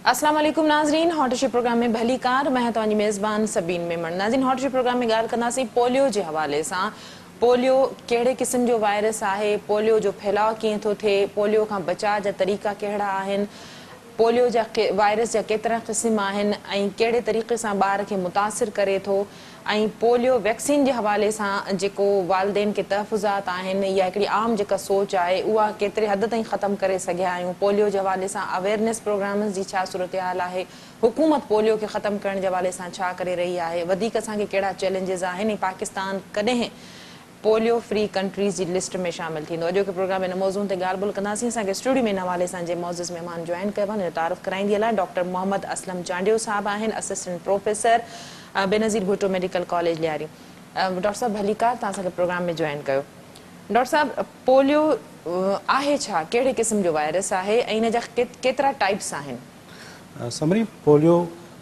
اسلام عليڪم ناظرين هاٽ اشو پروگرام ۾ ڀليڪار مان توهان جي ميزبان سبين ميمڻ ناظرين هاٽ اشو پروگرام ۾ ڳالهه ڪنداسين پوليو جي حوالي سان پوليو ڪهڙي قسم جو وائرس آهي پوليو جو ڦهلاء ڪيئن ٿو ٿئي پوليو کان بچاء جا طريقا ڪهڙا آهن پوليو جا وائرس جا ڪيترا قسم آهن ۽ ڪهڙي طريقي سان ٻار کي متاثر ڪري ٿو ۽ پوليو ويڪسين جي حوالي سان جيڪو والدين کي تحفظات آهن يا هڪڙي عام جيڪا سوچ آهي اها ڪيتري حد تائين ختم ڪري سگهيا آهيون پوليو جي حوالي سان اويئرنيس پروگرامز جي ڇا صورتحال آهي حڪومت پوليو کي ختم ڪرڻ جي حوالي سان ڇا ڪري رهي آهي وڌيڪ اسان کي ڪهڙا چئلينجز آهن ۽ پاڪستان ڪڏهن پوليو فري ڪنٽريز جي لسٽ ۾ شامل ٿيندو. اڄوڪي پروگرام ۾ ان موضوعن تي ڳالهه ٻولهه ڪنداسين. اسان کي اسٽوڊيو ۾ ان حوالي سان جنهن معزز مهمان جوائن ڪيو آهي ان جو تعارف ڪرائيندي هلان. ڊاڪٽر محمد اسلم چانڊيو صاحب آهن assistant professor Benazir Bhutto medical college Lyari. Doctor صاحب ڀليڪار توهان اسان کي پروگرام ۾ جوائن ڪيو. ڊاڪٽر صاحب پوليو آهي ڇا؟ ڪهڙي قسم جو وائرس آهي ۽ ان جا ڪيترا ٽائپس آهن؟ سمري پوليو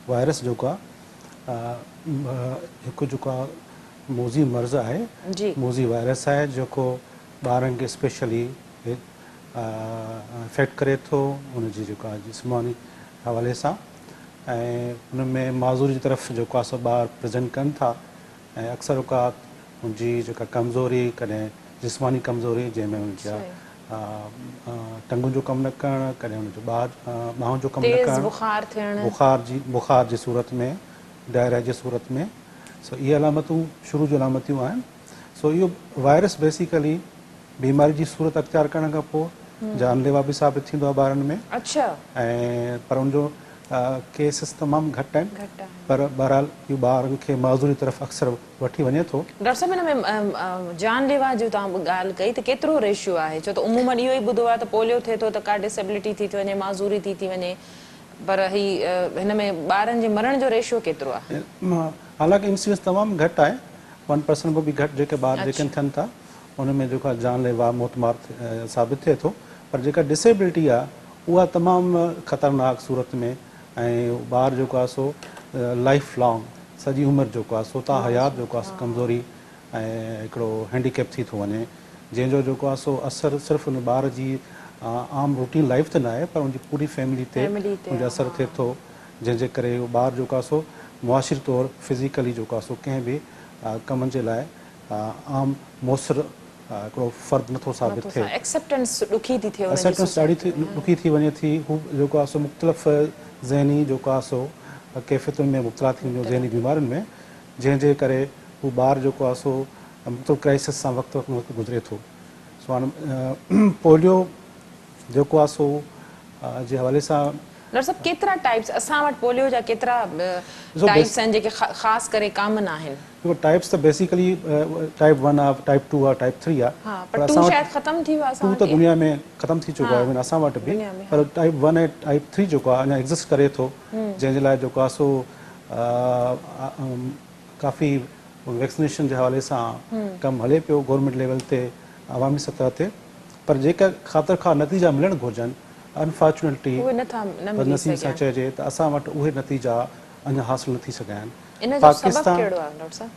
وائرس جيڪو آهي هڪ جيڪو آهي موذي مرض آهي، موذي وائرس آهي جيڪو ٻارن کي اسپيشلي افيڪٽ ڪري ٿو ان جي جيڪو آهي جسماني حوالي سان ۽ ان ۾ معذوري جي طرف جيڪو آهي سو ٻار پريزنٽ ڪن ٿا ۽ اڪثر اوقات ان جي جيڪا ڪمزوري ڪڏهن جسماني ڪمزوري جنهن ۾ ان جا ٽنگن جو ڪم نه ڪرڻ ڪڏهن ان جو ٻانهن جو ڪم نه ڪرڻ بخار جي بخار جي صورت ۾ ڊائريا جي صورت ۾ سو اهي علامتون شروع جون علامتيون آهن. سو اهو وائرس بيسيڪلي بيماري جي صورت اختيار ڪرڻ کان پوء جان ليوا به ثابت ٿيندو آهي ٻارن ۾ ۽ پر ان جو ڪيسز تمام گهٽ آهن پر بهرحال اهو ٻارن کي معذوري طرف اڪثر وٺي وڃي ٿو. ڊاڪٽر صاحب ان ۾ جان ليوا جو توهان ڳالهه ڪئي ته ڪيترو ريشيو آهي ڇو ته عمومن اهو ئي ٻڌو آهي ته پوليو ٿئي ٿو ته ڪا ڊسيبلٽي ٿي ٿي وڃي معذوري ٿي ٿي وڃي پر هي هن ۾ ٻارن جي مرڻ جو ريشو ڪيترو آهي؟ حالانڪه انسيڊنس تمام گهٽ آهي، ون پرسنٽ کان به گهٽ جيڪي ٻار جيڪي ٿين ٿا ان ۾ جيڪو آهي جان ليوا موتمار ثابت ٿئي ٿو پر جيڪا ڊسيبلٽي آهي اها تمام خطرناڪ صورت ۾ ۽ ٻار جيڪو آهي سو لائف لانگ سڄي عمر جيڪو آهي سو تا حيات جيڪو آهي سو ڪمزوري ۽ هڪڙو هينڊيڪيپ ٿي ٿو وڃي جنهن جو جيڪو آهي سو اثر صرف ان ٻار جي عام روٽين لائيف تي ناهي پر ان جي پوري فيملي تي ان جو اثر ٿئي ٿو جنهن جي ڪري اهو ٻار جيڪو آهي سو معاشي طور فزيڪلي جيڪو آهي سو ڪنهن به ڪمن جي لاء عام موثر هڪڙو فرد نٿو ثابت ٿئي. ايڪسيپٽنس ڏکي ٿي ٿئي ان جي ايڪسيپٽنس ڏاڍي ڏکي ٿي وڃي ٿي هو جيڪو آهي سو مختلف ذهني جيڪو آهي سو ڪيفيتن ۾ مبتلا ٿي وڃي ذهني بيمارين ۾ جنهن جي ڪري هو ٻار جيڪو آهي سو مختلف ڪرائسس سان وقت وقت گذري ٿو. سو هاڻ پوليو جيڪو آهي سو جي حوالي سان. ڊاڪٽر صاحب ڪيترا ٽائپس اسان وٽ پوليو جا ڪيترا ٽائپس آهن جيڪي خاص ڪري ڪامن آهن؟ ڏسو ٽائپس ته بيسيڪلي ٽائپ ون آهي ٽائپ ٽو آهي ٽائپ ٿري آهي ها پر ٽو شايد ختم ٿي ويو آهي اسان وٽ. ٽو ته دنيا ۾ ختم ٿي چڪو آهي اسان وٽ به پر ٽائپ ون ۽ ٽائپ ٿري جيڪو آهي اڃا ايگزسٽ ڪري ٿو جنهن جي لاء جيڪو آهي سو ڪافي ويڪسينيشن جي حوالي سان ڪم هلي پيو گورنمينٽ ليول تي عوامي سطح تي پر جيڪا خاطر خواهه نتيجا ملڻ گهرجن انفارچونيٽلي بدنصيبي سان چئجي ته اسان وٽ اهي نتيجا اڃا حاصل نه ٿي سگهيا آهن. ان جو سبب ڪهڙو آهي ڊاڪٽر صاحب؟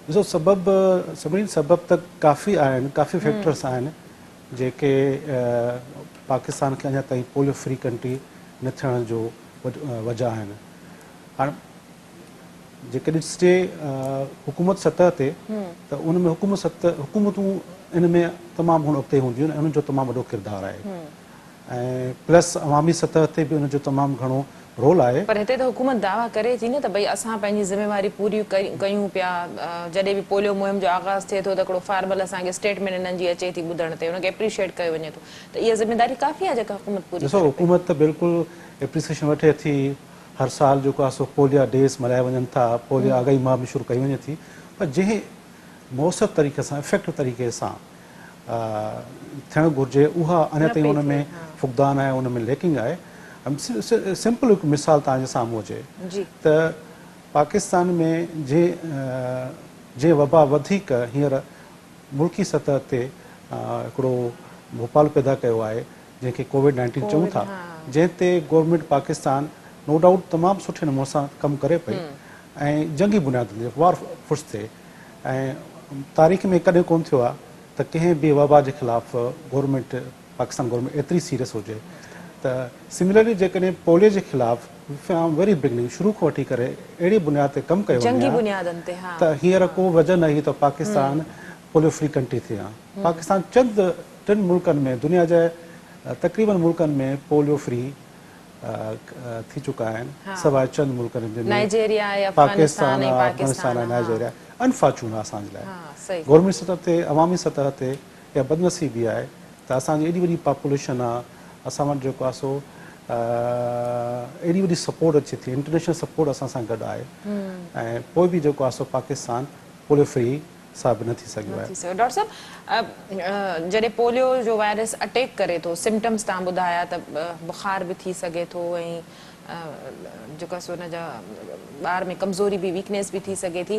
ڏسو سبب سڀني سبب ته ڪافي آهن ڪافي فيڪٽرس آهن جيڪي پاڪستان کي اڃا تائين پوليو فري ڪنٽري نه ٿيڻ جو وجهه آهن. هاڻ جيڪڏهن ڏسجي حڪومت سطح تي ته ان ۾ حڪومت سطح حڪومتون ان ۾ تمام گهڻو اڳتي هونديون آهن ۽ انهن جو تمام وڏو ڪردار آهي ۽ پلس عوامي سطح تي به ان جو تمام گهڻو رول آهي. پر هتي ته حڪومت دعويٰ ڪري ٿي نه ته ڀئي اسان پنهنجي ذميواري پوري ڪيون پيا جڏهن به پوليو مهم جو آغاز ٿئي ٿو ته هڪڙو فارمل اسان کي اسٽيٽمينٽ انهن جي اچي ٿي ٻڌڻ تي ان کي اپريشيئيٽ ڪيو وڃي ٿو ته اها ذميواري ڪافي آهي جيڪا حڪومت پوري ڏسو ڪري پئي. حڪومت ته بلڪل اپريسيشن وٺي ٿي هر سال جيڪو آهي سو پوليا ڊيز ملهايا وڃن ٿا، پوليا آگاهي مهم به شروع ڪئي وڃي ٿي پر جنهن موثر طريقي سان افيڪٽو طريقي سان ٿيڻ گهرجي اها اڃا تائين ان ۾ فقدان آهي ان ۾ ليڪنگ آهي. سمپل هڪ مثال توهان جي سامهون اچي ته پاڪستان ۾ جنهن وبا وڌيڪ هينئر ملڪي سطح تي هڪڙو ڀوپال پيدا ڪيو آهي جنهن کي ڪووڊ نائنٽين چئون ٿا جنهن تي گورنمينٽ پاڪستان نو ڊائوٽ تمام سٺي نموني سان ڪم ڪري پئي ۽ جنگي بنيادن تي وار فوٽس تي ۽ تاريخ ۾ ڪڏهن ڪون ٿيو آهي ته ڪنهن به وبا جي خلاف گورنمينٽ پاڪستان گورنمينٽ ايتري سيريس هجي ته سملرلي جيڪڏهن پوليو جي خلاف فرام ويري بگننگ شروع کان وٺي ڪري اهڙي بنياد تي ڪم ڪيو وڃي ها ته هينئر ڪو وجه نه هئي ته پاڪستان پوليو فري ڪنٽري ٿئي ها. پاڪستان چند ٽن ملڪن ۾ دنيا جي تقريبن ملڪن ۾ پوليو فري ٿي چڪا آهن سواء چند ملڪن جن ۾ پاڪستان آهي افغانستان آهي نائجيريا انفارچون آهي اسان جي لاء گورنمينٽ سطح تي عوامي سطح تي اها بدنصيبي آهي ته اسان جي ايڏي وڏي پاپوليشن آ اسان وٽ جيڪو آ سو ايڏي وڏي سپورٽ اچي ٿي انٽرنيشنل سپورٽ اسان سان گڏ آهي ۽ پوء به جيڪو آ سو پاڪستان پوليو فري ثابت نه ٿي سگهيو آهي. ڊاڪٽر صاحب جڏهن پوليو جو وائرس اٽيڪ ڪري ٿو سمپٽمس توهان ٻڌايا ته بخار به ٿي سگهي ٿو ۽ جيڪو آهي سو ان جا ٻار ۾ ڪمزوري به ويڪنيس به ٿي سگهي ٿي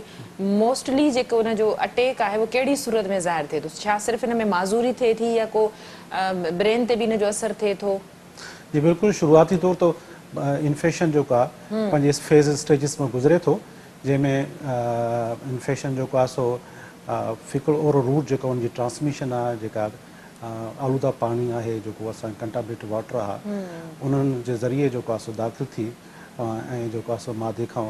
موسٽلي جيڪو ان جو اٽيڪ آهي اهو ڪهڙي صورت ۾ ظاهر ٿئي ٿو ڇا صرف ان ۾ معذوري ٿئي ٿي يا ڪو برين تي به ان جو اثر ٿئي ٿو؟ جي بلڪل شروعاتي طور ته انفيڪشن جيڪو آهي پنهنجي فيز اسٽيجز مان گذري ٿو جنهن ۾ انفيڪشن جيڪو آهي سو فيڪل اورل روٽ جيڪا ان جي ٽرانسميشن آهي جيڪا آلوده پاڻي آهي جيڪو اسان ڪنٽامنيٽيڊ واٽر آهي انهن جي ذريعي جيڪو آهي سو داخل ٿي ۽ جيڪو آهي سو مادي کان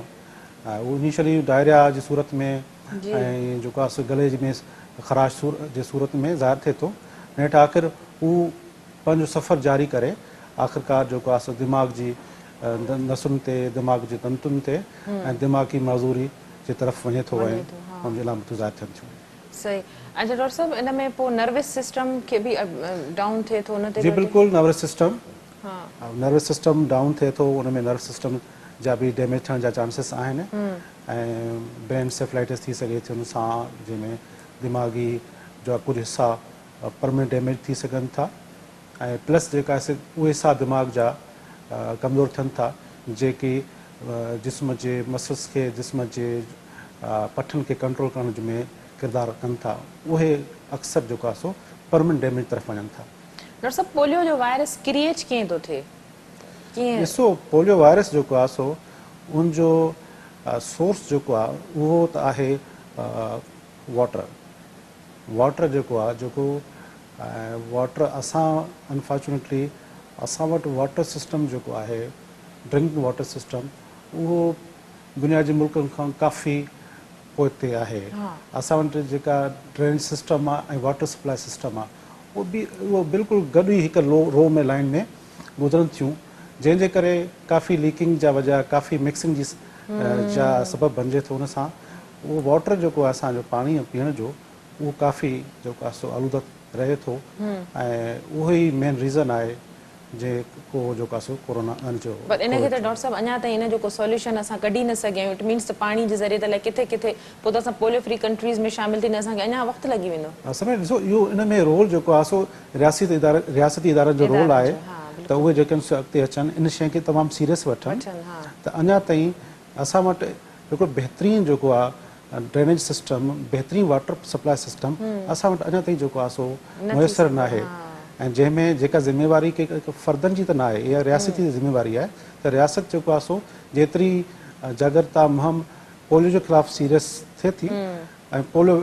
اهو انيشلي ڊائريا جي صورت ۾ ۽ جيڪو آهي سو گلي ۾ خراش جي صورت ۾ ظاهر ٿئي ٿو نيٺ آخر هو پنهنجو سفر جاري ڪري آخرڪار جيڪو آهي سو دماغ جي نسن تي، دماغ جي تنتن تي ۽ دماغي معذوري جي طرف وڃي ٿو ۽ ان جون علامتون ظاهر ٿين ٿيون. صحيح اڇا ڊاڪٽر صاحب ان ۾ پوء نروس سسٽم کي به ڊائون ٿئي ٿو ان تي جي بلڪل nervous system nervous system down ٿئي ٿو ان ۾ نروس سسٽم جا به ڊيميج ٿيڻ جا چانسز آهن ۽ برين سيفلائٽس ٿي سگهي ٿي ان سان جنهن ۾ دماغي جا ڪجهه حصا پرمنٽ ڊيميج ٿي سگهن ٿا ۽ پلس جيڪا سي اهي حصا دماغ جا ڪمزور ٿين ٿا جيڪي جسم جي مسلس کي جسم جي پٺن کي ڪنٽرول ڪرڻ ۾ ڪردار ڪن ٿا اهي اڪثر جيڪو آهي سو پرمنٽ ڊيميج طرف وڃن ٿا. ڊاڪٽر صاحب پوليو جو وائرس ڪريئيٽ ڪيئن ٿو ٿئي؟ ڪيئن؟ ڏسو پوليو وائرس جيڪو آهي سو ان جو سورس جيڪو آهي اهو ته آهي واٽر واٽر جيڪو آ جيڪو واٽر اسان انفارچونيٽلي اسان وٽ واٽر سسٽم جيڪو آهي ڊرنڪنگ واٽر سسٽم اهو دنيا جي ملڪن کان ڪافي پوئتي آهي اسان وٽ جيڪا ڊرينج سسٽم آ ۽ واٽر سپلاء سسٽم آ اهو به اهو بلڪل گڏ ئي هڪ لو رو ۾ لائن ۾ گذرن ٿيون جنهن جي ڪري ڪافي ليڪنگ جا وجه ڪافي مڪسنگ جي جا سبب بنجي ٿو ان سان اهو واٽر جيڪو آهي اسان جو پاڻي پيئڻ جو اهو ڪافي جيڪو آهي سو آلوده رهي ٿو ۽ اهو ئي مين ريزن آهي جيڪو جيڪو آهي سو ڪورونا جو پر ان کي ته ڊاڪٽر صاحب اڃا تائين ان جو ڪو سوليوشن اسان ڪڍي نه سگهيا آهيون it means ته پاڻي جي ذريعي ته الائي ڪٿي ڪٿي پوء ته اسان پوليو فري ڪنٽريز ۾ شامل ٿيندي اسان کي اڃا وقت لڳي ويندو. اصل ۾ ڏسو اهو ان ۾ رول جيڪو آهي سو رياستي ادارن رياستي ادارن جو رول آهي ته اهي جيڪي آهن سو اڳتي اچن ان شيء کي تمام سيريس وٺن ته اڃا تائين اسان وٽ هڪڙو بهترين جيڪو آ ڊرينيج سسٽم بهترين واٽر سپلاء سسٽم اسان وٽ اڃا تائين جيڪو آ سو ميسر ناهي ۽ جنهن ۾ جيڪا ذميواري ڪي فردن جي ته ناهي اها رياستي ذميواري آهي ته رياست جيڪو آ سو جيتري جاڳرتا مهم پوليو جي خلاف سيريس ٿئي ٿي ۽ پوليو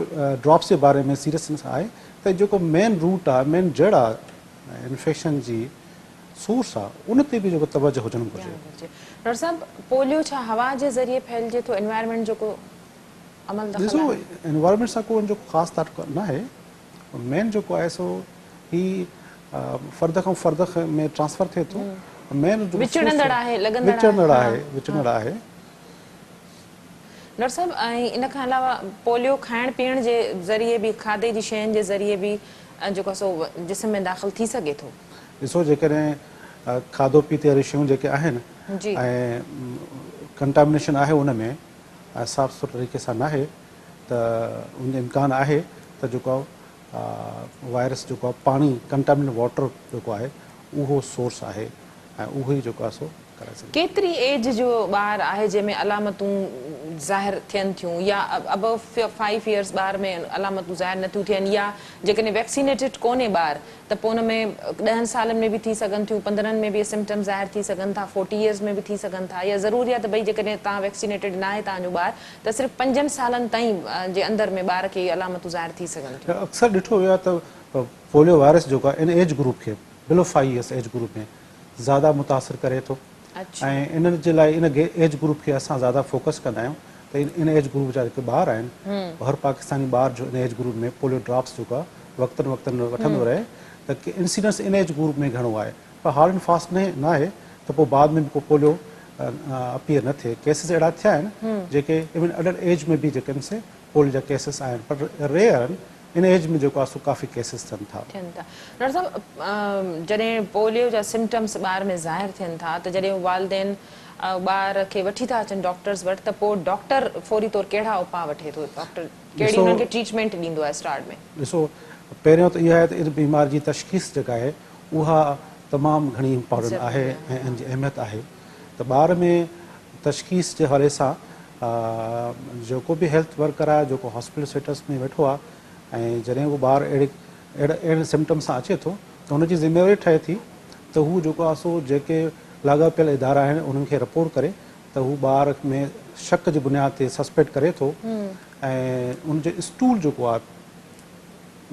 ڊراپس جي باري ۾ سيريسنس آهي ته جيڪو مين روٽ آ مين جڙ آ انفيڪشن جي سورس آ ان تي به جيڪو توجه هجڻ گهرجي. ڊاڪٽر صاحب پوليو ڇا هوا جي ذريعي ڦهلجي ٿو انوائرمينٽ جو ڪو عمل دخل ڏسو آهي؟ انوائرمينٽ سان ڪو ان جو خاص تعلق ناهي مين جيڪو آهي سو هي فرد کان فرد ۾ ٽرانسفر ٿئي ٿو مين جيڪو وچڙندڙ آهي لڳندڙ وچڙندڙ آهي وچڙندڙ آهي. ڊاڪٽر صاحب ۽ ان کان علاوه پوليو کائڻ پيئڻ جي ذريعي به کاڌي جي شين جي ذريعي به جيڪو آهي سو جسم ۾ داخل ٿي سگهي ٿو. ڏسو جيڪڏهن کاڌو پيتي واريون شيون جيڪي آهن ۽ ڪنٽامنيشن آهي ان ۾ ۽ صاف سٿري طريقي سان ناهي ته ان جو امڪان آهي ته جيڪو وائرس جيڪو آهي پاڻي ڪنٽامنيٽ واٽر جيڪو آهي اهو سورس آهي ۽ اهو ئي جيڪو آهي سو ڪرائي سگهجي ٿو. ڪيتري ايج جو ٻار آهي جنهن ۾ علامتون ظاهر ٿين ٿيون يا ابو فائيو ايئرس ٻار ۾ علامتون ظاهر نٿيون ٿين يا جيڪڏهن ويڪسينيٽيڊ ڪونهي ٻار ته پوء ان ۾ ڏهن سالن ۾ به ٿي سگهن ٿيون پندرهن ۾ به اهي سمپٽمز ظاهر ٿي سگهن ٿا فورٽي ايئرس ۾ به ٿي سگهن ٿا يا ضروري آهي ته ڀئي جيڪڏهن توهان ويڪسينيٽيڊ ناهي توهان جو ٻار ته صرف پنجن سالن تائين جي اندر ۾ ٻار کي اهي علامتون ظاهر ٿي سگهن ٿيون. اڪثر ڏٺو ويو آهي ته پوليو وائرس جيڪو آهي ان ايج گروپ کي below five years age group ۾ زياده متاثر ڪري ٿو ۽ انهن جي لاء ان ايج گروپ کي اسان زياده فوڪس ڪندا آهيون ته ان ايج گروپ جا جيڪي ٻار آهن هر پاڪستاني ٻار جو ان ايج گروپ ۾ پوليو ڊراپس جيڪو آهي وقتن وقتن وٺندو رهي ته انسيڊنس ان ايج گروپ ۾ گهڻو آهي پر هارڊ اينڊ فاسٽ نه آهي ته پوء بعد ۾ به ڪو پوليو اپيئر نه ٿئي. ڪيسز اهڙا ٿيا آهن جيڪي ايون اڊلٽ ايج ۾ به جيڪي آهن سي پوليو جا ڪيسز آهن پر ريئر آهن. ان ايج ۾ جيڪو آهي سو ڪافي ڪيسز ٿين ٿا. ٿين ٿا. ڊاڪٽر صاحب جڏهن پوليو جا سمپٽمس ٻار ۾ ظاهر ٿين ٿا ته جڏهن والدين ٻار کي وٺي ٿا اچن ڊاڪٽرز وٽ ته پوء ڊاڪٽر فوري طور ڪهڙا اپاء وٺي ٿو ڊاڪٽر ڪهڙي انهن کي ٽريٽمينٽ ڏيندو آهي اسٽارٽ ۾؟ ڏسو پهريون ته اها آهي ته ان بيماري جي تشخيص جيڪا آهي اها تمام گهڻي امپارٽنٽ آهي ۽ ان جي اهميت آهي ته ٻار ۾ تشخيص جي حوالي سان جيڪو به هيلٿ ورڪر آهي جيڪو هاسپيٽل سيٽس ۾ ويٺو آهي ۽ جڏهن اهو ٻار اهڙي اهڙن سمپٽم سان اچي ٿو ته هن جي ذميواري ٺهي ٿي ته هو جيڪو آهي سو جيڪي لاڳاپيل ادارا آهن انهن کي رپورٽ ڪري ته هو ٻار ۾ شڪ جي بنياد تي سسپيڪٽ ڪري ٿو ۽ ان جو اسٽول جيڪو آهي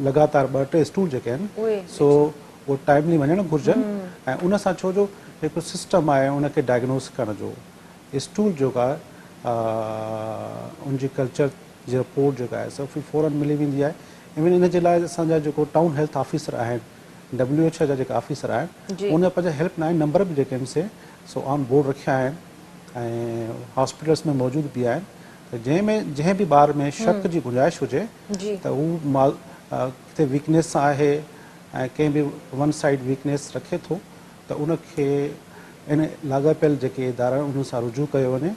لڳاتار ٻه ٽي اسٽول جيڪي آهن سو اهو ٽائملي وڃڻ گهرجن ۽ ان سان ڇو جو هڪ سسٽم آهي ان کي ڊائگنوز ڪرڻ جو اسٽول جيڪو آهي ان جي ڪلچر جي رپورٽ جيڪا آهي سو فورن ملي ويندي آهي ايون ان جي لاء اسان جا جيڪو ٽائون هيلٿ آفيسر آهن ڊبليو ايڇ جا جيڪا آفيسر آهن ان جا پنهنجا هيلپ لائن نمبر به جيڪي آهن سي سو آن بورڊ رکيا آهن ۽ هاسپيٽلس ۾ موجود به آهن ته جنهن ۾ جنهن به ٻار ۾ شڪ جي گنجائش هجي ته هو ڪٿي ويڪنيس سان آهي ۽ ڪنهن به ون سائيڊ ويڪنيس رکي ٿو ته ان کي ان لاڳاپيل جيڪي ادارا آهن انهن سان رجوع ڪيو وڃي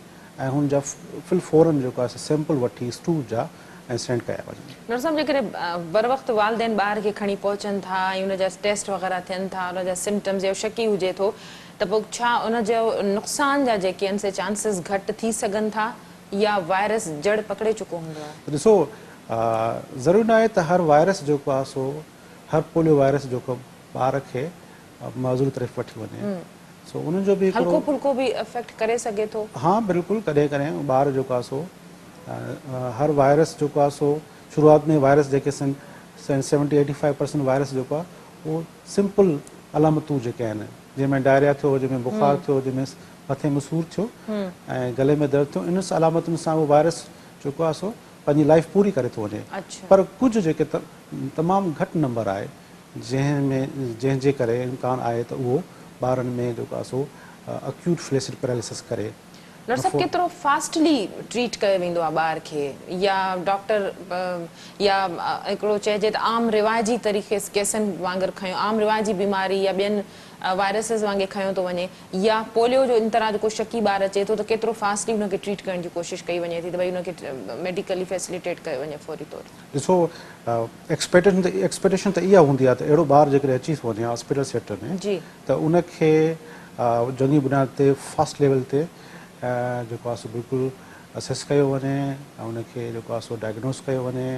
۽ هن جا فل فورن جيڪو آهي سيمپل وٺي اسٽول جا ۽ سينڊ ڪيا وڃن. ڊاڪٽر صاحب جيڪڏهن بروقت والدين ٻار کي کڻي پهچن ٿا ۽ ان جا ٽيسٽ وغيره ٿين ٿا ان جا سمپٽمز يا شڪي هجي ٿو ته پوء ڇا ان جو نقصان جا جيڪي آهن سي چانسز گهٽ ٿي سگهن ٿا يا وائرس جڙ پڪڙي چڪو هوندو آهي؟ ڏسو ضروري ناهي ته هر وائرس جيڪو آهي سو هر پوليو وائرس جيڪو ٻار کي معذوري طرف وٺي وڃي سو انهن جو به هڪڙو هلڪو ڦلڪو به افيڪٽ ڪري سگهي ٿو. ها بلڪل ڪڏهن ڪڏهن ٻار جيڪو آهي سو هر وائرس جيڪو آهي سو شروعات ۾ وائرس جيڪي سن seventy eighty five percent virus جيڪو آهي اهو سمپل علامتون جيڪي آهن جنهن ۾ ڊائريا ٿيو جنهن ۾ بخار ٿيو جنهن ۾ مٿي ۾ سور ٿيو ۽ گلي ۾ درد ٿيو انهن علامتن سان اهو وائرس جيڪو آهي سو پنهنجي لائف پوري ڪري ٿو وڃي پر ڪجهه جيڪي تمام گهٽ نمبر آهي جنهن ۾ جنهن جي ڪري امڪان آهي ته اهو ٻارن ۾ جيڪو آهي سو اڪيوٽ فليسڊ پيراليسس ڪري. ڊاڪٽر صاحب ڪيترو فاسٽلي ٽريٽ ڪيو ويندو آهي ٻار کي يا ڊاڪٽر يا هڪڙو چئجي ته عام رواجي طريقي ڪيسن وانگر کنيو عام رواجي بيماري يا ٻين وائرسز وانگي کنيو ٿو وڃي يا پوليو جو ان طرح جو ڪو شڪي ٻار اچي ٿو ته ڪيترو فاسٽلي ان کي ٽريٽ ڪرڻ جي ڪوشش ڪئي وڃي ٿي ته ڀئي ان کي ميڊيڪلي فيسليٽيٽ ڪيو وڃي فوري طور. ڏسو ايڪسپيڪٽيشن ته ايڪسپيڪٽيشن ته اها هوندي آهي ته اهڙو ٻار جيڪڏهن اچي ٿو وڃي هاسپيٽل سيڪٽر ۾ ته ان کي جنگي بنياد تي فاسٽ ليول تي جيڪو آهي سو بلڪل اسيس ڪيو وڃي ۽ ان کي جيڪو آهي سو ڊائگنوز ڪيو وڃي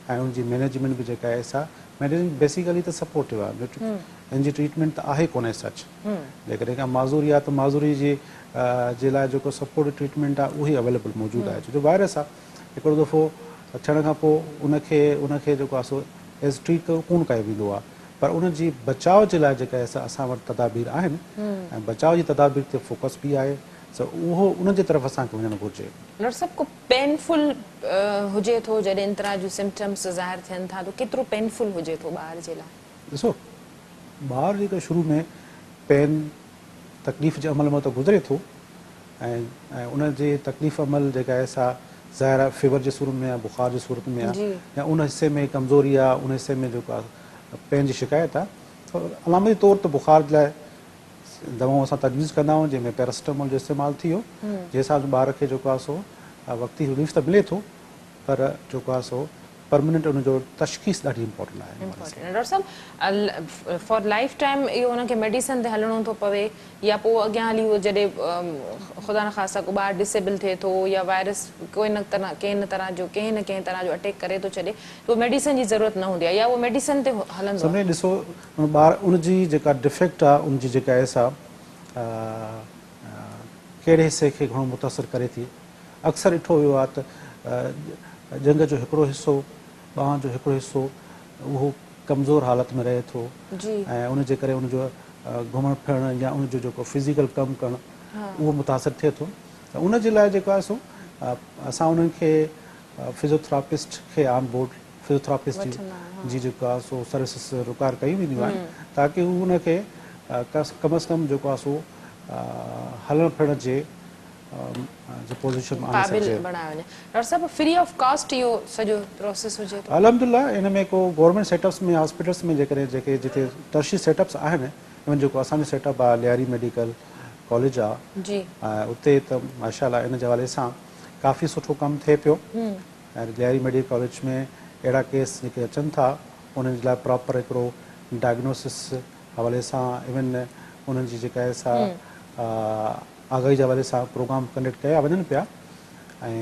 ۽ ان جي مينيجمينٽ به جيڪا آهي سا مينيجمينٽ بيسيڪلي ته سپورٽو آهي ان جي ٽريٽمينٽ ته آهي ڪونهي سچ جيڪڏهن ڪا معذوري آهي ته معذوري جي جي لاء جيڪو سپورٽو ٽريٽمينٽ آهي اهو ئي اويليبل موجود آهي ڇو جو وائرس آهي هڪڙو دفعو ٿيڻ کان پوء ان کي ان کي جيڪو آهي سو ايز ٽريٽ ڪونه ڪيو ويندو آهي پر ان جي بچاء جي لاء جيڪا آهي سا اسان وٽ تدابير آهن ۽ بچاء جي تدابير تي فوڪس به آهي سو اهو ان جي طرف اسان کي وڃڻ گهرجي. ڊاڪٽر صاحب ڪو پينفل هجي ٿو جڏهن ان طرح جون سمپٽمس ظاهر ٿين ٿا ته ڪيترو پينفل هجي ٿو ٻار جي لاء؟ ڏسو ٻار جيڪا شروع ۾ پين تڪليف جي عمل مان ته گذري ٿو ۽ ان جي تڪليف عمل جيڪا آهي سا ظاهر آهي فيور جي صورت ۾ آهي بخار جي صورت ۾ آهي يا ان حصي ۾ ڪمزوري آهي ان حصي ۾ جيڪو آهي پين جي شڪايت آهي علامتي طور ته بخار جي لاء دوائون اسان تجويز ڪندا آهيون جنهن ۾ پيراسيٽامول جو استعمال ٿي ويو جنهن سان ٻار کي جيڪو آهي سو وقتي رليف ته ملي ٿو پر جيڪو آهي سو پرمننٽ ان جو تشخيص ڏاڍي امپارٽنٽ آهي. امپارٽنٽ آهي ڊاڪٽر صاحب فار لائف ٽائيم اهو انهن کي ميڊيسن تي هلڻو ٿو پوي يا پوء اڳيان هلي اهو جڏهن خدا نخواسته ڪو ٻار ڊسيبل ٿئي ٿو يا وائرس ڪوئي نه طرح ڪنهن نه طرح جو ڪنهن نه ڪنهن طرح جو اٽيڪ ڪري ٿو ڇڏي ته اهو ميڊيسن جي ضرورت نه هوندي آهي يا اهو ميڊيسن تي هلندو آهي. سمجهي ڏسو ان ٻار ان جي جيڪا ڊفيڪٽ آهي ان جي جيڪا آهي سا ڪهڙي حصي کي گهڻو متاثر ڪري ٿي اڪثر ڏٺو ويو آهي ته ڄنگهه جو هڪڙو حصو، ٻانهن جو هڪڙو حصو اهو ڪمزور حالت ۾ رهي ٿو ۽ ان جي ڪري ان جو گهمڻ ڦرڻ يا ان جو جيڪو فزيڪل ڪم ڪرڻ اهو متاثر ٿئي ٿو ته ان جي لاء جيڪو آهي سو اسان انهن کي فزيوٿراپسٽ کي آن بورڊ فزيوٿراپسٽ جي جيڪو آهي سو سروسز رڪوائر ڪيون وينديون آهن تاڪي هو ان کي ڪم از ڪم جيڪو آهي سو هلڻ ڦرڻ جي جي پوزيشن ۾ آڻي قابل سگهجي. بڻايو وڃي. ڊاڪٽر صاحب فري آف ڪاسٽ اهو سڄو پروسيس هجي ٿو. الحمدلله ان ۾ ڪو گورنمينٽ سيٽ اپس ۾ هاسپيٽلس ۾ جيڪڏهن جيڪي جتي ٽرشري سيٽ اپس آهن ايون جيڪو اسان جو سيٽ اپ آهي لياري ميڊيڪل ڪاليج آهي جي. اتي ته ماشاء الله ان جي حوالي سان ڪافي سٺو ڪم ٿئي پيو ۽ لياري ميڊيڪل ڪاليج ۾ اهڙا ڪيس جيڪي اچن ٿا انهن جي لاء پراپر هڪڙو ڊائگنوسس حوالي سان ايون انهن جي جيڪا آهي سا آگاهي جي حوالي سان پروگرام ڪنڊڪٽ ڪيا وڃن پيا ۽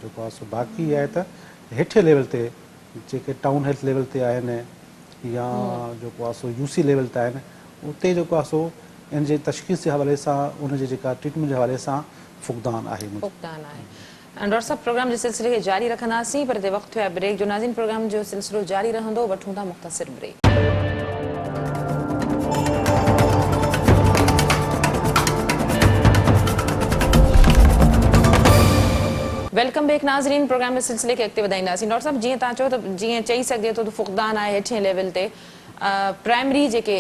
جيڪو آهي سو باقي آهي ته هيٺين ليول تي جيڪي ٽائون هيلٿ ليول تي آهن يا جيڪو آهي سو يو سي ليول تي آهن اتي جيڪو آهي سو ان جي تشخيص جي حوالي سان ان جي جيڪا ٽريٽمينٽ جي حوالي سان فقدان آهي. فقدان آهي. ڊاڪٽر صاحب پروگرام جي سلسلي کي جاري رکنداسين پر هتي وقت ٿيو آهي بريڪ جو ناظرين پروگرام جو سلسلو جاري رهندو وٺون ٿا مختصر بريڪ. Welcome back ناظرين پروگرام جي سلسلي کي اڳتي وڌائينداسين ڊاڪٽر صاحب جيئن توهان چيو ته جيئن چئي سگهجي ٿو ته فقدان آهي هيٺين ليول تي پرائمري جيڪي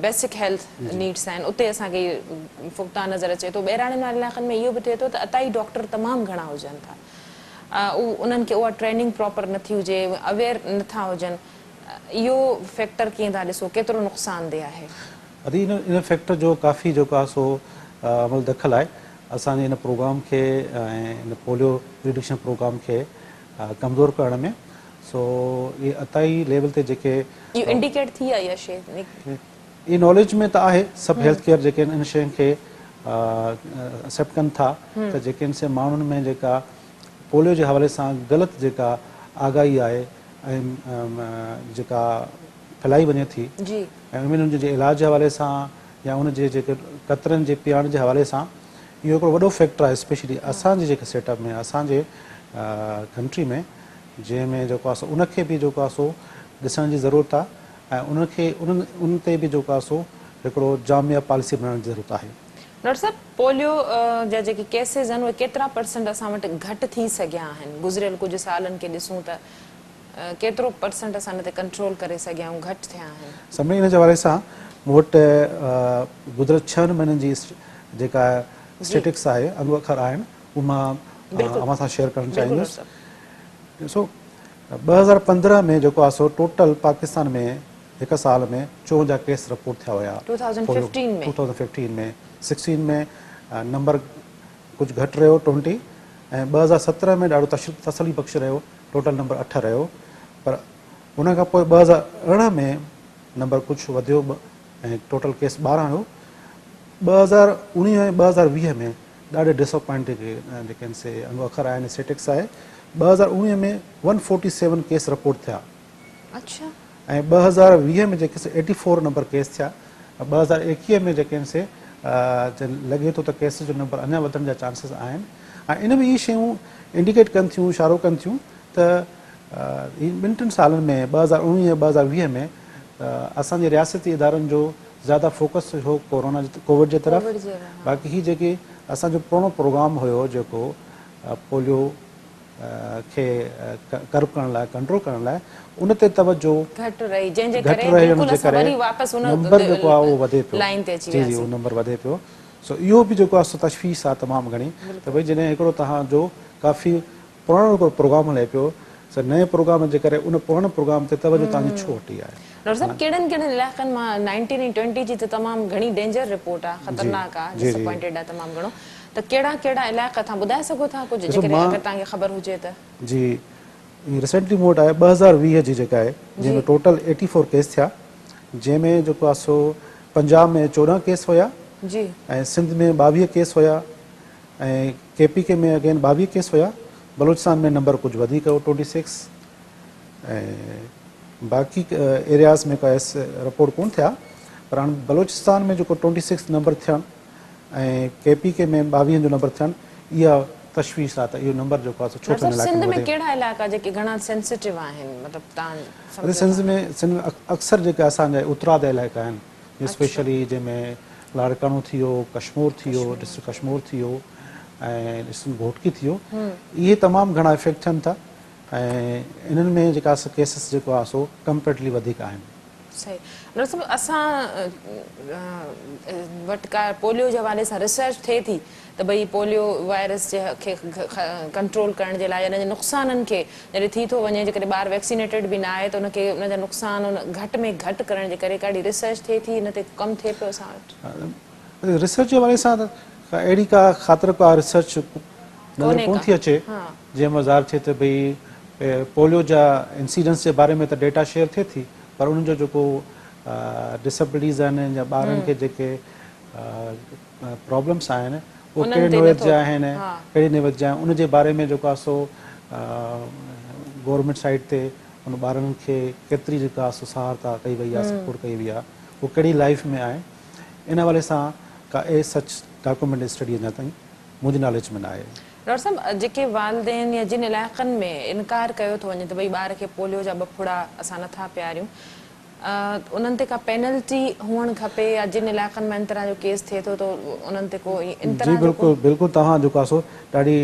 بيسڪ هيلٿ نيڊس آهن اتي اسان کي فقدان نظر اچي ٿو. ٻهراڙين وارن علائقن ۾ اهو به ٿئي ٿو ته عطائي ڊاڪٽر تمام گهڻا هجن ٿا انهن کي اها ٽريننگ پراپر نٿي هجي اويئر نٿا هجن اهو فيڪٽر ڪيئن ٿا ڏسو ڪيترو نقصان ده آهي؟ ادي ان فيڪٽر جو ڪافي جيڪو آهي سو عمل دخل آهي اسان جي ان پروگرام کي ۽ ان پوليو ريڊڪشن پروگرام کي ڪمزور ڪرڻ ۾ سو اهي عطائي ليول تي جيڪي. اهو انڊيڪيٽ ٿي آهي اها شيء. اهي ناليج ۾ ته آهي سڀ هيلٿ ڪيئر جيڪي آهن ان شين کي ايڪسيپٽ ڪن ٿا ته جيڪي ان سي ماڻهن ۾ جيڪا پوليو جي حوالي سان غلط جيڪا آگاهي آهي ۽ جيڪا ڦهلائي وڃي ٿي ۽ ان جي علاج جي حوالي سان يا ان جي جيڪي قطرن جي پيئڻ جي حوالي سان اهو هڪڙو وڏو فيڪٽر آهي اسپيشلي اسان جي جيڪي سيٽ اپ ۾ اسان جي ڪنٽري ۾ جنهن ۾ جيڪو آهي سو ان کي به جيڪو آهي سو ڏسڻ جي ضرورت آهي ۽ ان کي انهن ان تي به جيڪو آهي سو هڪڙو جامع پاليسي بڻائڻ جي ضرورت آهي. ڊاڪٽر صاحب پوليو جا جيڪي ڪيسز آهن اهي ڪيترا پرسنٽ اسان وٽ گهٽ ٿي سگهيا آهن گذريل ڪجهه سالن کي ڏسون ته ڪيترو پرسنٽ اسان ان تي ڪنٽرول ڪري سگهيا آهيون گهٽ ٿيا آهن. سمي ان جي حوالي سان مون وٽ گذريل ڇهن مهينن جي جيڪا اسٽيٽڪس آهي انگ اکر آهن اهو مان اوهان سان شيئر ڪرڻ چاهيندس. ڏسو 2015 ۾ جيڪو آهي سو ٽوٽل پاڪستان ۾ هڪ سال ۾ 54 ڪيس رپورٽ ٿيا هيا 2015 ۾ 16 ۾ نمبر ڪجهه گهٽ رهيو 20 ۽ 2017 ۾ ڏاڍو تسلي بخش رهيو ٽوٽل نمبر 8 رهيو پر ان کان پوء 2018 ۾ نمبر ڪجهه وڌيو ۽ ٽوٽل ڪيس 12 هيو 2019 ۽ 2020 ۾ ڏاڍي ڊس اپائنٽنگ جيڪي آهن سي انگ اکر آهن اسٽيٽڪس آهي 2019 ۾ 147 ڪيس رپورٽ ٿيا اڇا ۽ 2020 ۾ جيڪي سي 84 نمبر ڪيس ٿيا 2021 ۾ جيڪي آهن سي لڳي ٿو ته ڪيس جو نمبر اڃا وڌڻ جا چانسز آهن ۽ ان ۾ اهي شيون انڊيڪيٽ ڪن ٿيون اشارو ڪن ٿيون ته ٻن ٽن سالن ۾ 2019 2020 ۾ اسان جي رياستي ادارن جو زياده فوڪس هو ڪورونا ڪووڊ جي طرف باقي هي جيڪي اسان جو پراڻو پروگرام هيو جيڪو پوليو کي ڪرب ڪرڻ لاء ڪنٽرول ڪرڻ لاء ان تي توجه گهٽ رهي جنهن جي ڪري بلڪل اسان وري واپس ان نمبر جيڪو آهي اهو وڌي پيو لائين تي اچي جي جي اهو نمبر وڌي پيو سو اهو به جيڪو آهي سو تشويش آهي تمام گهڻي ته ڀئي جڏهن هڪڙو توهان جو ڪافي پراڻو هڪڙو پروگرام هلي پيو سو نئين پروگرام جي ڪري ان پراڻي پروگرام تي توجه توهان جي ڇو هٽي آهي. ڊاڪٽر صاحب ڪهڙن ڪهڙن علائقن مان نائنٽين ۽ ٽوئنٽي جي ته تمام گهڻي ڊينجر رپورٽ آهي خطرناڪ آهي ڊس اپوائنٽيڊ آهي تمام گهڻو ته ڪهڙا ڪهڙا علائقا توهان ٻڌائي سگهو ٿا ڪجهه جيڪڏهن اگر توهان کي خبر هجي ته. جي ريسينٽلي مون وٽ آهي 2020 جي جيڪا آهي جنهن ۾ ٽوٽل ايٽي فور ڪيس ٿيا جنهن ۾ جيڪو آهي سو پنجاب ۾ 14 ڪيس هيا جي ۽ سنڌ ۾ 22 ڪيس هيا ۽ ڪي پي ڪي ۾ اگين 22 ڪيس هيا، بلوچستان ۾ نمبر ڪجهه وڌيڪ هو ٽوئنٽي سڪس ۽ باقي ايرياز ۾ ڪا ايس رپورٽ ڪون ٿيا پر هاڻ بلوچستان ۾ جيڪو ٽوئنٽي سڪس نمبر ٿيڻ ۽ ڪي پي ڪي ۾ 22 جو نمبر ٿيڻ اها تشويش آهي ته اهو نمبر جيڪو آهي سو ڇو ٿو ان علائقن سنڌ ۾ ۾ وڌي. ڪهڙا علائقا جيڪي گهڻا سينسيٽو آهن مطلب تان سمجهو سنڌ ٿا. ۾ سنڌ ۾ اڪثر جيڪي اسان جا اتراد علائقا آهن اسپيشلي جنهن ۾ لاڙڪاڻو ٿي ويو، ڪشمور ٿي ويو، ڊسٽرڪٽ ڪشمور ٿي ويو ۽ ڊسٽرڪٽ گهوٽڪي ٿي ويو اهي تمام گهڻا افيڪٽ ٿين ٿا ۽ انهن ۾ جيڪا ڪيسز جيڪو آهي سو ڪمپيرٽلي وڌيڪ آهن. صحيح ڊاڪٽر صاحب اسان وٽ ڪا پوليو جي حوالي سان ريسرچ ٿئي ٿي ته ڀئي پوليو وائرس جي کي ڪنٽرول ڪرڻ جي لاء ان جي نقصانن کي جڏهن ٿي ٿو وڃي جيڪڏهن ٻار ويڪسينيٽيڊ به نه آهي ته ان کي ان جا نقصان گهٽ ۾ گهٽ ڪرڻ جي ڪري ڪا اهڙي ريسرچ ٿئي ٿي ان تي ڪم ٿئي پيو اسان وٽ؟ ريسرچ جي حوالي سان ته اهڙي ڪا خاطر ڪا ريسرچ نظر ڪونه ٿي اچي جنهن مان ظاهر ٿئي ته ڀئي پوليو جا انسيڊنس جي باري ۾ ته ڊيٽا شيئر ٿئي ٿي پر انهن جو جيڪو ڊسبلٽيز آهن يا ٻارن کي جيڪي پرابلمس آهن اهي ڪهڙي نوعيت جا آهن ڪهڙي نوعيت جا آهن ان جي باري ۾ جيڪو آهي سو گورنمينٽ سائيڊ تي ان ٻارن کي ڪيتري جيڪا سو سهارتا ڪئي وئي آهي سپورٽ ڪئي وئي آهي اهو ڪهڙي لائيف ۾ آهي ان حوالي سان ڪا ايز سچ ڊاڪومينٽ اسٽڊي اڃا تائين منهنجي ناليج ۾ نه آهي. ڊاڪٽر صاحب جيڪي والدين يا جن علائقن ۾ انڪار ڪيو ٿو وڃي ته ڀئي ٻار کي پوليو جا ٻه ڦڙا اسان نٿا پياريون انهن تي ڪا پينلٽي هئڻ کپي يا جن علائقن مان ان طرح جو ڪيس ٿئي ٿو ته انهن تي ڪو ان جي طرح جو ڪو. بلڪل بلڪل توهان جيڪو آهي سو ڏاڍي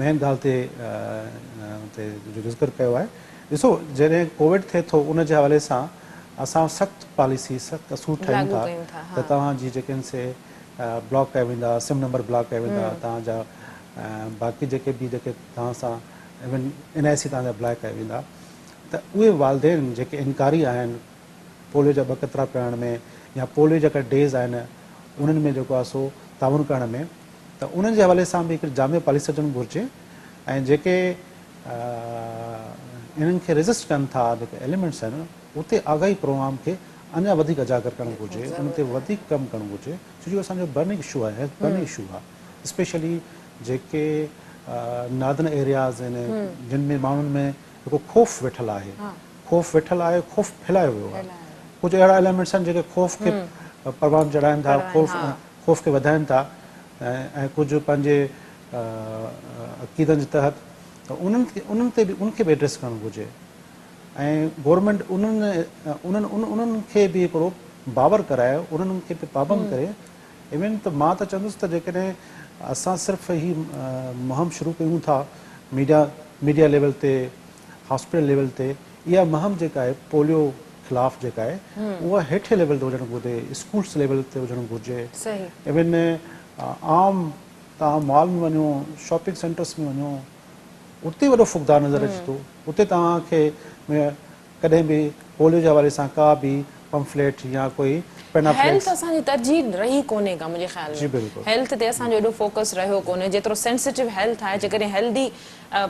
مين ڳالهه تي تي جو ذڪر ڪيو آهي ڏسو جڏهن ڪووڊ ٿئي ٿو ان جي حوالي سان اسان سخت پاليسي سخت اصول ٺاهيون لاڳو ٿا ڪيون ٿا ته ها. توهان جي جيڪي آهن سي بلاڪ ڪيا ويندا سم نمبر بلاڪ ڪيا ويندا توهان جا باقي جيڪي به جيڪي توهان سان ايون اين آء سي توهان جا بلاڪ ڪيا ويندا ته اهي والدين جيڪي انڪاري آهن پوليو جا ٻه قطرا پيارڻ ۾ يا پوليو جيڪا ڊيز آهن انهن ۾ جيڪو آهي سو تعاون ڪرڻ ۾ ته انهن جي حوالي سان به هڪڙي جامع پاليسي اچڻ گهرجي ۽ جيڪي انهن کي ريزسٽ ڪن ٿا جيڪي ايليمينٽس آهن اتي آگاهي پروگرام کي اڃا وڌيڪ اجاگر ڪرڻ گهرجي ان تي وڌيڪ ڪم ڪرڻ گهرجي ڇو جو اسان جو برننگ اشو آهي هيلٿ برننگ اشو آهي اسپيشلي جيڪي نادن ايرياز آهن جن ۾ ماڻهن ۾ هڪ خوف ويٺل آهي خوف ويٺل آهي خوف ڦهلايو ويو آهي ڪجهه اهڙا ايليمينٽس آهن جيڪي خوف کي پروان چڙهائن ٿا خوف خوف کي وڌائن ٿا ۽ ڪجهه پنهنجي عقيدن جي تحت ته انهن کي انهن تي به ان کي به ايڊريس ڪرڻ گهرجي ۽ گورنمينٽ انهن انهن انهن کي به هڪڙو باور ڪرائي انهن کي به پابند ڪري ايون ته مان ته چوندس ته جيڪڏهن اسان صرف هي مهم شروع ڪيون ٿا ميڊيا ميڊيا ليول تي هاسپيٽل ليول تي اها مهم جيڪا آهي پوليو خلاف جيڪا آهي اها هيٺين ليول تي هجڻ گهرجي اسڪولس ليول تي هجڻ گهرجي ايون عام توهان مال ۾ وڃو شاپنگ سينٽرس ۾ وڃو اتي وڏو فقدان نظر اچي ٿو اتي توهان کي ڪڏهن به پوليو جي حوالي سان ڪا به پمفليٽ يا ڪوئي پينافليڪس. هيلٿ اسان جي ترجيح رهي ڪونهي ڪا منهنجي خيال جي ۾ بلڪل. هيلٿ تي اسان جو ايڏو فوڪس رهيو ڪونهي جيترو سينسيٽو هيلٿ آهي جيڪڏهن هيلدي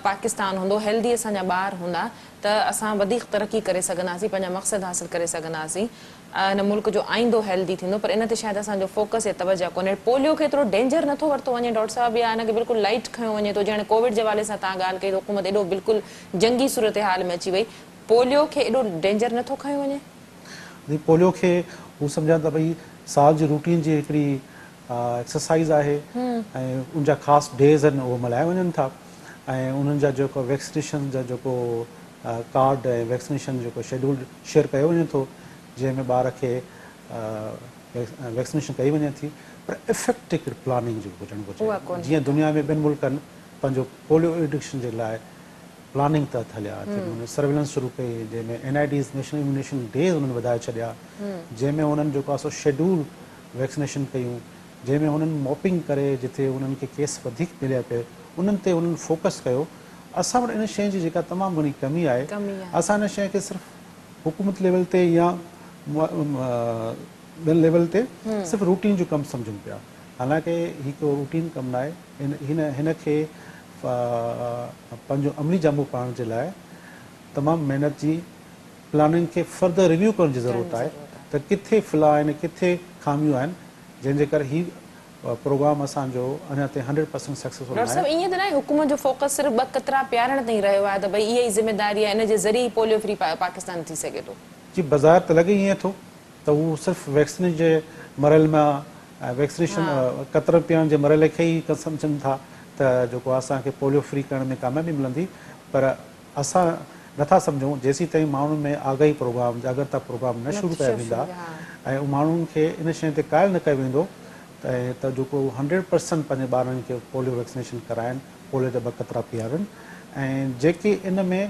پاڪستان هوندو هيلدي اسان جا ٻار هوندا ته اسان وڌيڪ ترقي ڪري سگهنداسين پنهنجا مقصد حاصل ڪري سگهنداسين هن ملڪ جو آئيندو هيلدي ٿيندو پر ان تي شايد اسان جو فوڪس يا توجه ڪونهي. پوليو کي ايترو ڊينجر نٿو ورتو وڃي ڊاڪٽر صاحب يا ان کي بلڪل لائيٽ کنيو وڃي ٿو جيئن هاڻي ڪووڊ جي حوالي سان توهان ڳالهه ڪئي ته حڪومت ايڏو بلڪل جنگي صورتحال ۾ اچي وئي پوليو کي ايڏو ڊينجر نٿو کنيو وڃي. جي پوليو کي هو سمجهن ته ڀئي سال جي روٽين جي هڪڙي ايڪسرسائيز آهي ۽ ان جا خاص ڊيز آهن اهي ملهايا وڃن ٿا ۽ انهن جا جيڪو ويڪسينيشن جا جيڪو ڪارڊ ۽ ويڪسينيشن جيڪو شيڊول شيئر ڪيو وڃي ٿو جنهن ۾ ٻار کي ويڪسينيشن ڪئي وڃي ٿي پر افيڪٽو پلاننگ جيڪو هجڻ گهرجي جيئن دنيا ۾ ٻين ملڪن پنهنجو پوليو ايڊڪشن جي لاء پلاننگ تحت هليا جنهن ۾ انهن سرويلنس شروع ڪئي جنهن ۾ N I Ds national immunisation days انهن وڌائي ڇڏيا جنهن ۾ انهن جيڪو آهي سو شيڊول ويڪسينيشن ڪيون جنهن ۾ انهن موپنگ ڪري جتي انهن کي ڪيس وڌيڪ مليا پئي انهن تي انهن فوڪس ڪيو اسان وٽ ان شيء جي جيڪا تمام گهڻي ڪمي آهي اسان ان شيء کي صرف حڪومت ليول تي يا ٻين ليول تي صرف روٽين جو ڪم سمجهون پيا حالانڪه هي ڪو روٽين ڪم ناهي هن هن کي پنهنجو عملي جامو پائڻ جي لاء تمام محنت جي پلاننگ کي فردر ريويو ڪرڻ جي ضرورت آهي ته ڪٿي فلا آهن ڪٿي خاميون آهن جنهن جي ڪري هي پروگرام اسان جو اڃا تائين هنڊريڊ پرسنٽ سڪسيسفل ڊاڪٽر صاحب ناهي. ائين ته ناهي حڪومت جو فوڪس صرف ٻه قطرا پيارڻ تائين رهيو آهي ته ڀئي اها ئي ذميداري آهي ان جي ذريعي ئي پوليو فري پاڪستان ٿي سگهي ٿو. جي بظاهر ته لڳي ائين ٿو ته هو صرف ويڪسين جي مرحلي مان ويڪسينيشن قطرن پيارڻ جي مرحلي کي ئي سمجهن ٿا. ته جيڪو اسان کي پوليو فري ڪرڻ ۾ ڪاميابي ملندي پر اسان نٿا سمجهون جيسيتائين ماڻهن ۾ آگاهي پروگرام جاڳرتا پروگرام نه شروع ڪيا ويندا ۽ ماڻهن کي ان شيء تي قائل نه ڪيو ويندو ته جيڪو 100% پنهنجي ٻارن کي پوليو ويڪسينيشن ڪرائن پوليو جا ٻه قطرا پيارن ۽ جيڪي ان ۾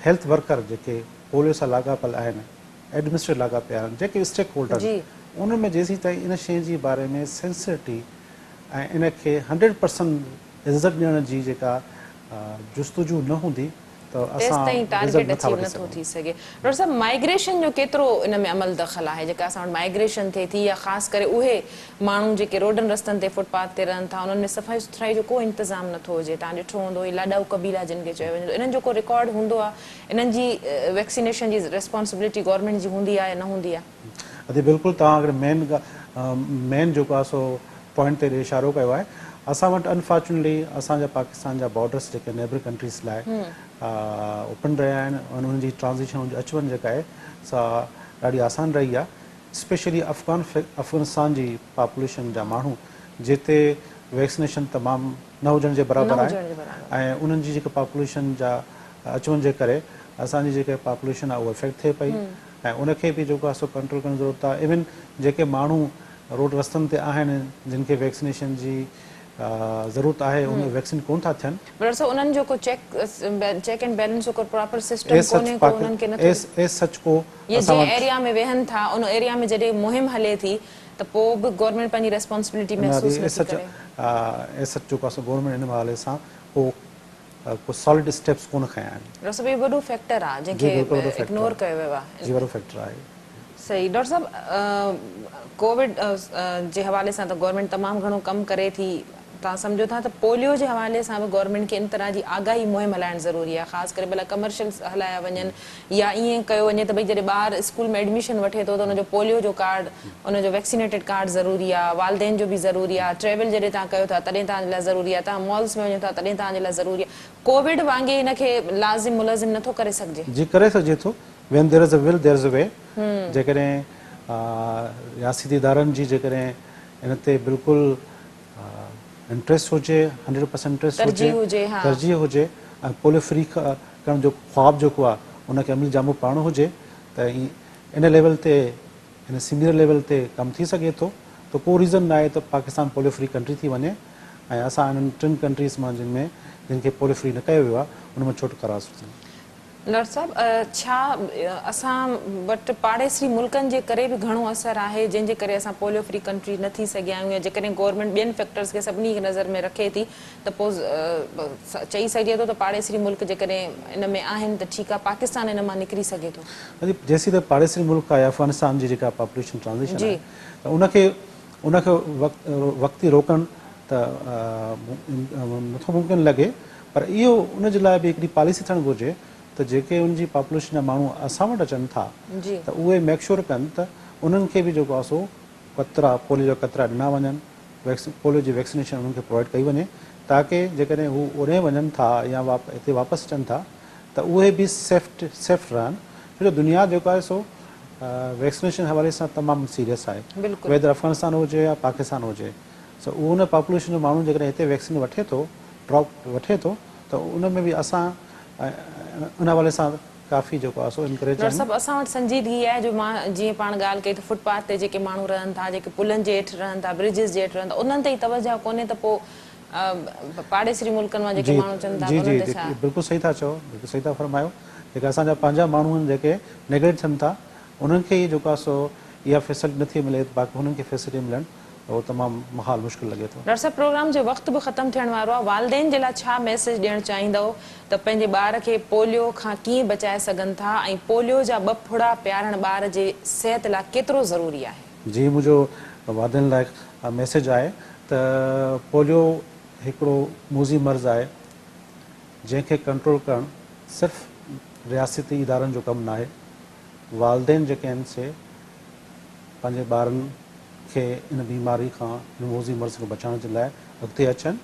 هيلٿ ورڪر جيڪي پوليو سان لاڳاپيل آهن ايڊمنسٽريٽر لاڳاپيل آهن جيڪي اسٽيڪ هولڊر انهن ۾ جيسيتائين ان شيء جي باري ۾ سينسرٽي ۽ ان کي 100% رزلٽ ڏيڻ جي جيڪا جستجو نه هوندي ته اسان تيستائين رزلٽ ٽارگيٽ نٿا اچيو وٺي نٿو سگهون. ٿي سگهي. ڊاڪٽر صاحب مائگريشن جو ڪيترو ان ۾ عمل دخل آهي جيڪا اسان وٽ مائگريشن ٿئي ٿي يا خاص ڪري اهي ماڻهو جيڪي روڊن رستن تي فٽ پاٿ تي رهن ٿا انهن ۾ صفائي سٿرائي جو ڪو انتظام نٿو هجي توهان ڏٺو هوندو هي لاڏائو قبيلا جن کي چيو وڃي ٿو انهن جو ڪو رڪارڊ هوندو آهي انهن جي ويڪسينيشن جي ريسپانسبلٽي گورنمينٽ جي هوندي آهي يا نه هوندي آهي. ادي بلڪل توهان هڪڙي مين مين جيڪو آهي سو پوائنٽ تي اشارو ڪيو آهي اسان وٽ انفارچونيٽلي اسان جا پاڪستان جا بارڊرس جيڪي نيبرنگ ڪنٽريز لاء اوپن رهيا آهن ۽ انهن جي ٽرانزيشن ان جو اچ وڃ جيڪا آهي سا ڏاڍي آسان رهي آهي اسپيشلي افغان افغانستان جي پاپوليشن جا ماڻهو جتي ويڪسينيشن تمام نه هجڻ جي برابر آهي ۽ انهن جي جيڪا پاپوليشن جا اچ وڃ جي ڪري اسان جي جيڪا پاپوليشن آهي اها افيڪٽ ٿئي پئي ۽ ان کي به جيڪو آهي سو ڪنٽرول ڪرڻ جي ضرورت آهي ايون جيڪي ماڻهو روڊ رستن تي آهن جن کي ويڪسينيشن جي ضرورت آهي اهي ويڪسين ڪون ٿا ٿين. ڊاڪٽر صاحب انهن جو ڪو چيڪ چيڪ اينڊ بيلنس جو ڪو پراپر سسٽم ڪونهي ڪو انهن کي نٿو ايز سچ ڪو يا جنهن ايريا ۾ ويهن ٿا ان ايريا ۾ جڏهن مهم هلي ٿي ته پوء به گورنمينٽ پنهنجي ريسپانسبلٽي محسوس نٿي ڪري. ايز سچ جيڪو آهي سو گورنمينٽ ان حوالي سان ڪو ڪو سالڊ اسٽيپس ڪونه کنيا آهن. ڊاڪٽر صاحب اهو وڏو فيڪٽر آهي جنهن کي اگنور ڪيو ويو آهي. جي وڏو فيڪٽر آهي. صحيح ڊاڪٽر صاحب ڪووڊ جي حوالي سان ته گورنمينٽ تمام گهڻو ڪم ڪري ٿي توهان سمجهو ٿا ته پوليو جي حوالي سان به گورنمينٽ کي ان طرح جي آگاهي مهم هلائڻ ضروري آهي خاص ڪري ڀلا ڪمرشلز هلايا وڃن يا ائين ڪيو وڃي ته ڀئي جڏهن ٻار اسڪول ۾ ايڊميشن وٺي ٿو ته ان جو پوليو جو ڪارڊ ان جو ويڪسينيٽيڊ ڪارڊ ضروري آهي والدين جو به ضروري آهي ٽريول جڏهن توهان ڪيو ٿا تڏهن توهان جي لاء ضروري آهي توهان مالز ۾ وڃو ٿا تڏهن توهان جي لاء ضروري آهي ڪووڊ وانگي هن کي لازم ملزم نٿو ڪري سگهجي. جي ڪري سگهجي ٿو When there is a will there is a way جيڪڏهن رياستي ادارن جي جيڪڏهن ان تي بلڪل انٽريسٽ هجي 100% انٽريسٽ هجي ترجيح هجي ۽ پوليو فري ڪرڻ جو خواب جيڪو آهي ان کي عملي جامو پائڻو هجي ته ان ليول تي ان سينيئر ليول تي ڪم ٿي سگهي ٿو ته ڪو ريزن ناهي ته پاڪستان پوليو فري ڪنٽري ٿي وڃي ۽ اسان انهن ٽن ڪنٽريز مان جن ۾ جن کي پوليو فري نه ڪيو ويو آهي ان مان ڇوٽڪارو حاصل ٿيندو. ڊاڪٽر صاحب ڇا اسان وٽ پاڙيسري ملڪن جي ڪري به گهڻو اثر آهي جنهن جي ڪري اسان پوليو فري ڪنٽري نه ٿي سگهيا آهيون يا جيڪڏهن گورنمينٽ ٻين فيڪٽرز کي سڀني کي نظر ۾ رکي ٿي ته پوء چئي سگهجي ٿو ته پاڙيسري ملڪ جيڪڏهن ان ۾ آهن ته ٺيڪ آهي پاڪستان ان مان نڪري سگهي ٿو. جيسين ته پاڙيسري ملڪ آهي افغانستان جي جيڪا پاپوليشن ٽرانزيشن آهي ته ان کي ان کي وقتي روڪڻ ته نٿو ممڪن لڳي پر اهو ان جي لاء به هڪڙي پاليسي ٿيڻ گهرجي ته جيڪي ان جي پاپوليشن جا ماڻهو اسان وٽ اچن ٿا ته اهي ميڪ شور ڪن ته انهن کي به جيڪو آهي سو قطرا پوليو جا قطرا ڏنا وڃن پوليو جي ويڪسينيشن انهن کي پرووائيڊ ڪئي وڃي تاڪه جيڪڏهن هو اوڏانهن وڃن ٿا يا هتي واپس اچن ٿا ته اهي به سيفٽ سيف رهن ڇو جو دنيا جيڪو آهي سو ويڪسينيشن حوالي سان تمام سيريس آهي ويدر افغانستان هجي يا پاڪستان هجي سو اهو ان پاپوليشن جو ماڻهو جيڪڏهن هتي ويڪسين وٺي ٿو ڊراپ وٺي ٿو ته ان ۾ به اسان ان حوالي سان ڪافي جيڪو آهي سو انڪريج ڊاڪٽر صاحب اسان وٽ سنجيدگي آهي جو مان جيئن پاڻ ڳالهه ڪئي ته فٽ پاٿ تي جيڪي ماڻهو رهن ٿا جيڪي پلن جي هيٺ رهن ٿا برجز جي هيٺ رهن ٿا انهن تي ئي توجهه ڪونهي ته پوء پاڙيسري ملڪن مان جيڪي ماڻهو اچن ٿا جي انهن جي تي ڇا؟ بلڪل صحيح ٿا چئو بلڪل صحيح ٿا فرمايو جيڪا اسان جا پنهنجا ماڻهو آهن جيڪي نيگليڪٽ ٿين ٿا انهن کي ئي جيڪو آهي سو اها فيسلٽي نٿي ملي باقي هنن کي فيسلٽي ملڻ اهو تمام محال مشڪل لڳي ٿو. ڊاڪٽر صاحب پروگرام جو وقت به ختم ٿيڻ وارو آهي والدين جي لاء ڇا ميسيج ڏيڻ چاهيندؤ ته پنهنجي ٻار کي پوليو کان ڪيئن بچائي سگهن ٿا ۽ پوليو جا ٻه ڦڙا پيارڻ ٻار جي صحت لاء ڪيترو ضروري آهي؟ جي منهنجو والدين لاء ميسيج آهي ته پوليو هڪڙو موذي مرض آهي جنهن کي ڪنٽرول ڪرڻ صرف رياستي ادارن جو ڪم ناهي والدين جيڪي آهن سي پنهنجي ٻارن کي ان بيماري کان ان موذي مرض کان بچائڻ جي لاء اڳتي اچن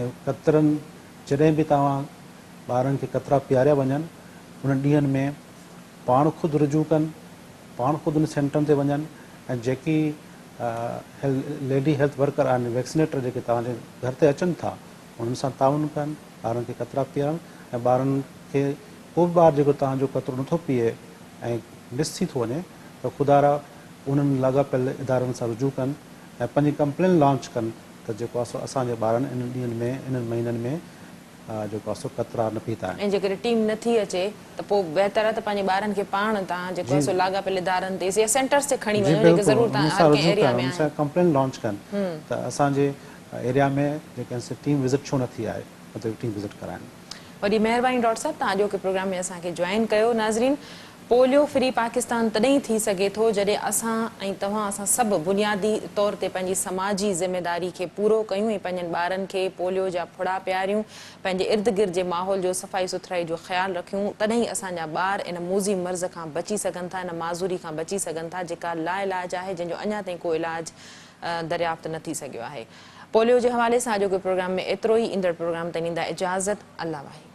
۽ قطرن جڏهن به توهان ٻارن کي قطرا پياريا وڃن انهن ڏينهن ۾ پاڻ خود رجوع ڪن پاڻ خود ان سينٽرن تي وڃن ۽ جيڪي ليڊي هيلٿ ورڪر آهن ويڪسينيٽر جيڪي توهان جي گهر تي اچن ٿا انهن سان تعاون ڪن، ٻارن کي قطرا پيارن ۽ ٻارن کي ڪو به ٻار جيڪو توهان جو قطرو نٿو پيئي ۽ مس ٿي ٿو وڃي ته خدارا انهن لاڳاپيل ادارن سان رجوع ڪن ۽ پنهنجي ڪمپلين لانچ ڪن ته جيڪو آهي سو اسان جي ٻارن انهن ڏينهن ۾ انهن مهينن ۾ جيڪو آهي سو قطرا نه پيتا آهن. ۽ جيڪڏهن ٽيم نه ٿي اچي ته پوء بهتر آهي ته پنهنجي ٻارن کي پاڻ توهان جيڪو آهي سو لاڳاپيل ادارن تي يا سينٽرز تي کڻي جي وڃو جيڪي بلڪل ضرور انهن توهان سان هر ڪنهن رجوع ايريا ڪن ۾ انهن آهن. سان ڪمپلين لانچ ڪن ته اسان جي ايريا ۾ جيڪي آهن سي ٽيم وزٽ ڇو نه ٿي آهي مطلب ٽيم وزٽ ڪرائن. وڏي مهرباني ڊاڪٽر صاحب توهان اڄوڪي پروگرام ۾ اسان کي جوائن ڪيو. ناظرين پوليو فري پاڪستان تڏهن ئي ٿي سگهي ٿو جڏهن اسان ۽ توهان اسان سڀ بنيادي طور تي پنهنجي سماجي ذميداري کي پورو ڪيون ۽ پنهنجن ٻارن کي پوليو جا ڦڙا پياريون پنهنجي ارد گرد جي ماحول جو صفائي سٿرائي جو خيال رکيون تڏهن ئي اسان جا ٻار ان موذي مرض کان بچي سگهن ٿا ان معذوري کان بچي سگهن ٿا جيڪا لاعلاج آهي جنهن جو اڃا تائين ڪو علاج دريافت نه ٿي سگهيو آهي. پوليو جي حوالي سان اڄوڪي پروگرام ۾ ايترو ئي ايندڙ پروگرام تائين ڏيندا اجازت الله واهي.